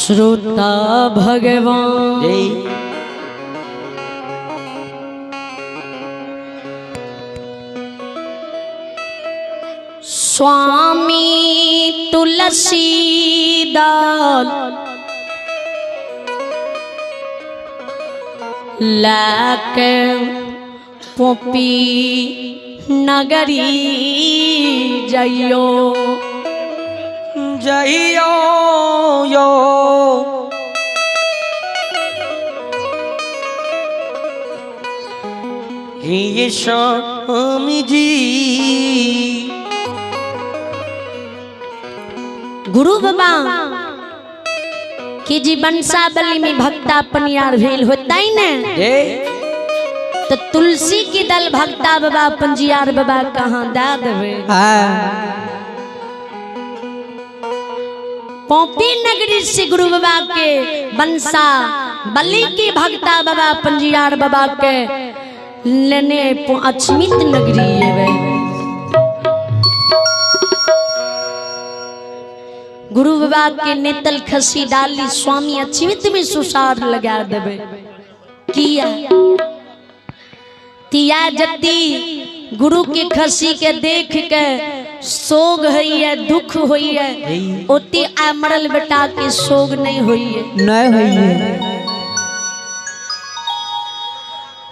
श्रोता भगवान स्वामी तुलसी दाल लाक पोपी नगरी जइयो जइयो यो हे स्वामी जी। गुरु बाबा के जी वंशावली में भक्ता पनियार भेल होता ही ने तो तुलसी के दल भक्ता बाबा पंजियार बाबा कहाँ दा देवे। पोपी नगरी से गुरु बाबा के वंशा बलि के भक्ता बाबा पंजियार बाबा के लेने अचमित नगरी एवे। गुरु बाबा के नेतल खसी डाली स्वामी अचमित में सुसार लगा देवे। किया तिया जति गुरु के खसी के देख के सोग होइए दुख होइए ओती आ मरल बेटा के सोग नहीं होइए नहीं होइए।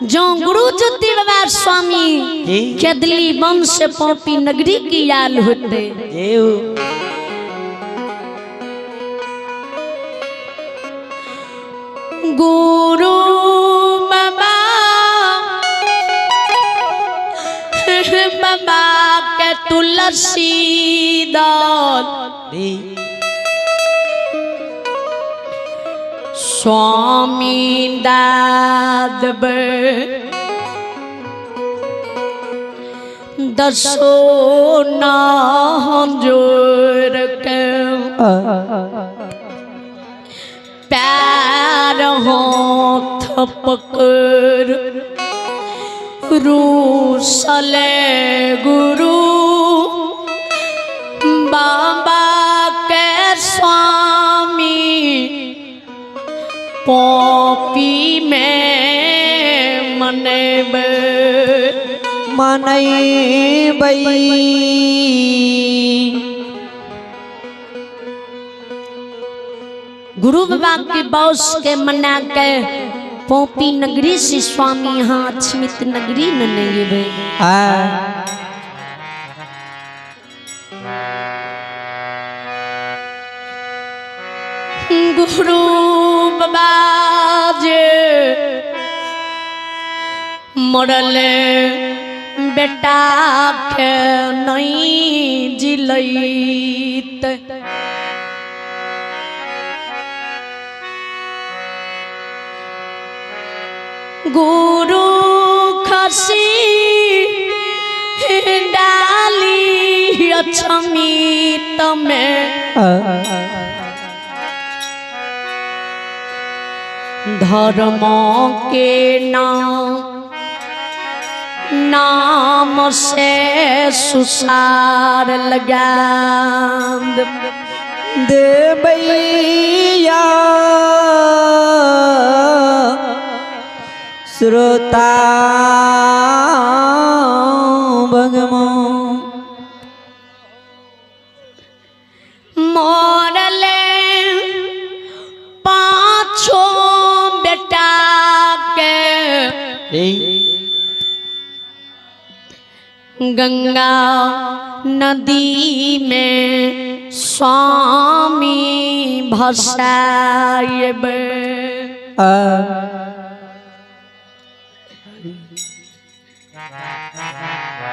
जो गुरु ज्योति बाबा स्वामी खेदली वंश से पोपी नगरी की याल होते। गुरु बाबा बाबा के तुलसी दाल स्वामी दादब दसो ना जोर के पैर हाथ पकड़ रूसले गुरु बाबा के स्वामी पॉपी में मनेबे मनैबै। गुरु बाबा के बौस के मना के पोपी नगरी से स्वामी यहाँ अछमित नगरी न नहीं। गुरु बाबा जे मरल बेटा के नहीं जिलैत गुरु खसी डाली अछमित में धर्म के नाम नाम से सुसार लगा देवैया। श्रोता भगवान मरले पाँचों बेटा के गंगा नदी में स्वामी भसायब।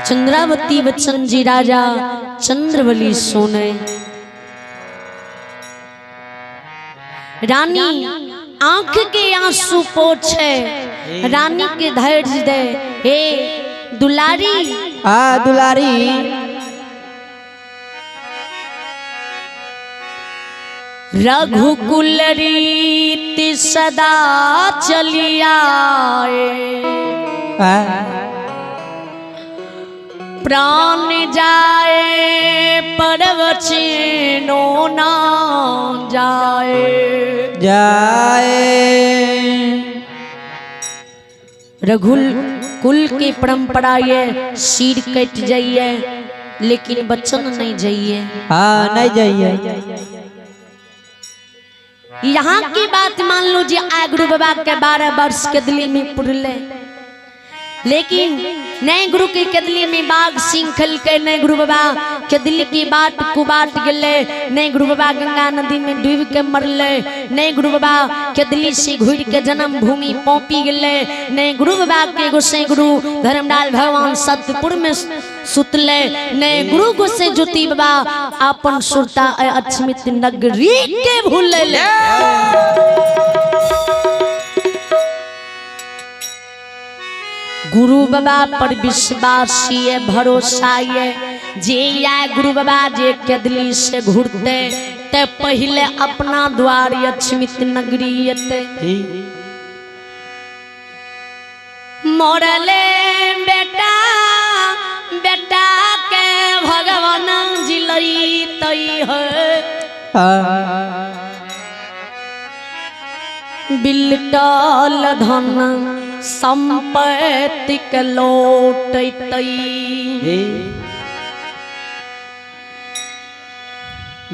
चंद्रावती बच्चन जी राजा चंद्रबली सोने रानी आंख के आंसू पोछे रानी के धैर्य दे हे दुलारी आ दुलारी रघुकुल रीति सदा चली आए प्राण जाए पर वचनो ना जाए। जाए। रघुल कुल की परंपरा ये सिर कट जाइए लेकिन बचन नहीं जाइए। हाँ नहीं जाइए। यहाँ की बात मान लो जी आय गुरु बाबा के 12 वर्ष के दिल्ली में पुरले, लेकिन नए गुरु के केदली में बाघ सिंह खल के नए गुरु बाबा केदली की बाट कुबाट गेले, नए गुरु बाबा गंगा नदी में डूब के मरले, नए गुरु बाबा केदली से घुर के जन्म भूमि पौपी गेले, नए गुरु बाबा के गोसाई गुरु धर्मलाल भगवान सतपुर में सुतले, नए गुरु गोसाई ज्योति बाबा अपन सुरता अछमित नगरी के भूले। गुरु बाबा पर विश्वास ये भरोसा ये जे आए गुरु बाबा जे केदली से घुरते ते पहले अपना द्वार अछमित नगरी एते। मरले बेटा बेटा के भगवान जिलई तई है बिलटल धन संपत्ति के लौटतई।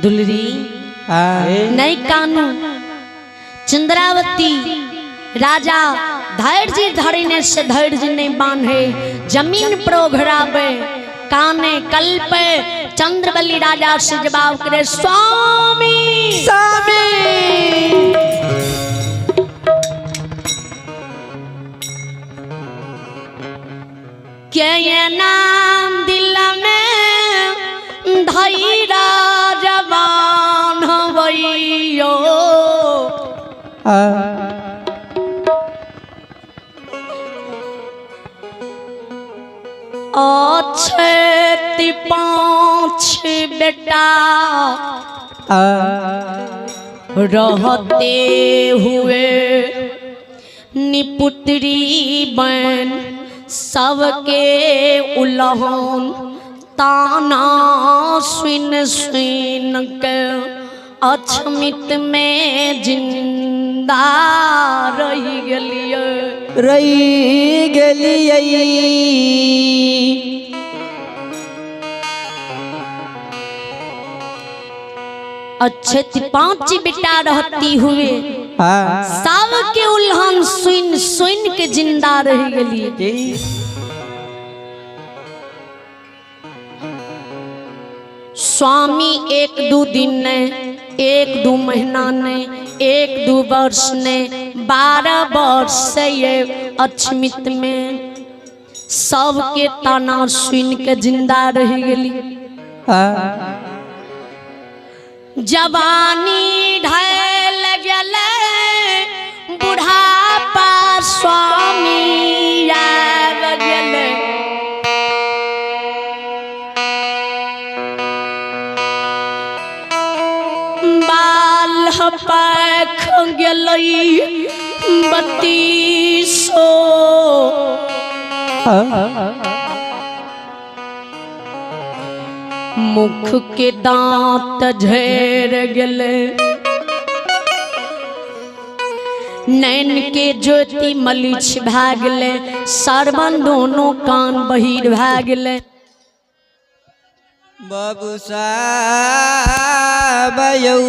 दुलरी नहीं कानू चंद्रावती राजा धैर्य धरने से धैर्य नहीं बांधे जमीन पर ओघरावे काने कल्पे चंद्रबली राजा से जवाब करे स्वामी स्वामी। के ये नाम दिल में धैरा जवान हवैयो अच्छे पाँच बेटा रहते हुए निपुत्री बन सबके उलहन ताना सुन सुन के अछमित में जिंदा रही गेलिए रही गेलिए। अच्छे पांच बेटा रहती हुए सबके उल्हन सुन सुन के जिंदा रह गेलिए। स्वामी एक दो दिन ने एक दो महीना ने एक दो वर्ष ने 12 वर्ष से ये अछमित में सबके ताना सुन के जिंदा रह गेली। जवानी ढल गेले बुढ़ापा स्वामी आबि गेले बाल पाख गेलै 32 मुख के दांत झड़ गेले नैन के ज्योति मलिछ भए गेले सरवन दोनों कान बहिर भए गेले। बाबू साहब यौ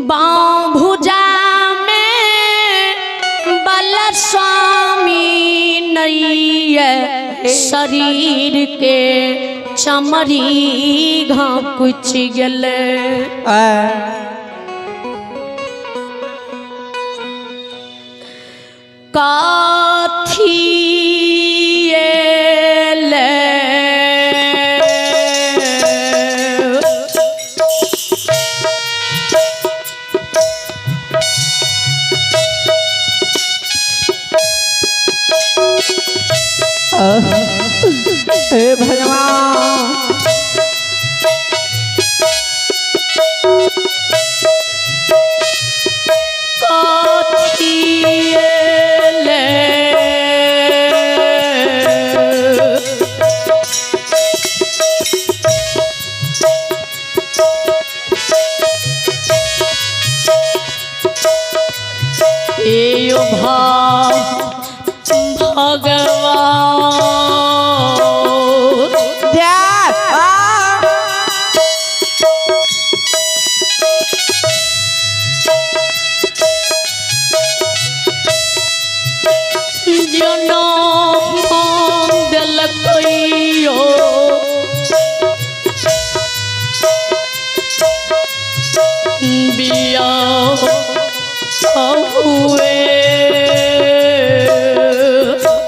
बाँ भुजा में बल स्वामी नैये शरीर के चमड़ी घाकुच गेले। काथी ले हे भगवान काथी ले भगवान। जय आ। जनम देलकैयो बिया हुए।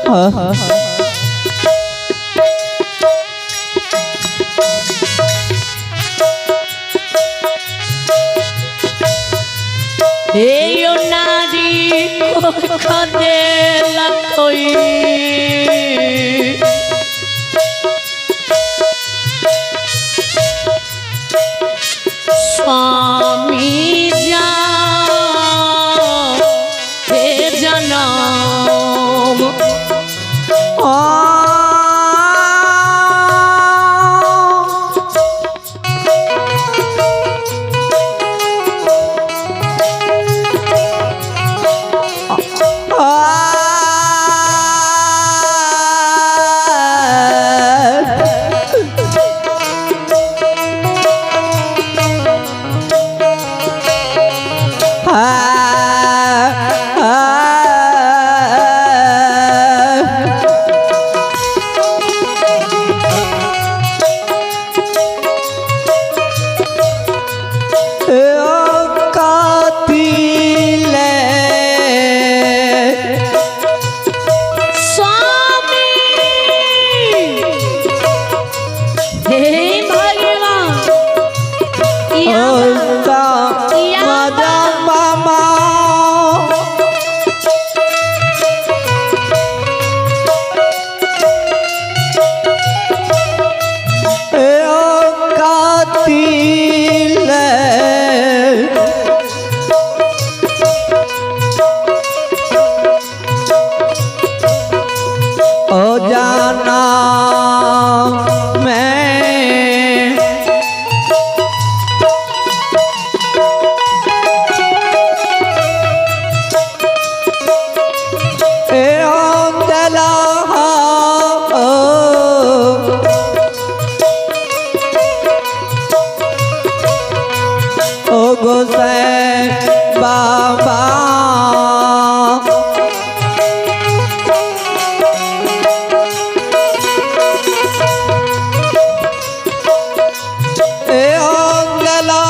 हाँ। हे यो नारी खदेलकै। स्वामी जा हे जनम। स्वामी हे भगवान या मामा। कातिल ओ जाना मैं ए दला ओ गोसैं बाबा। ए गला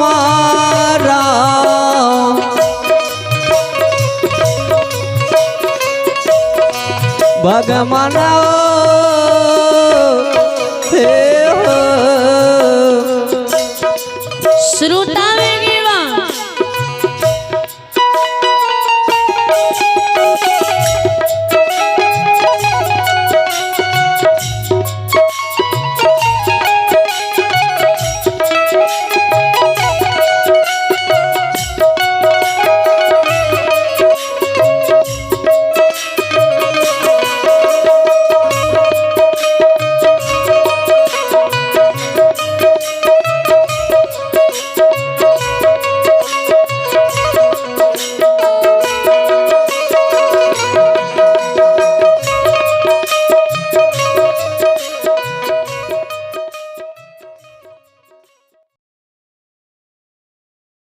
मारा भगवान।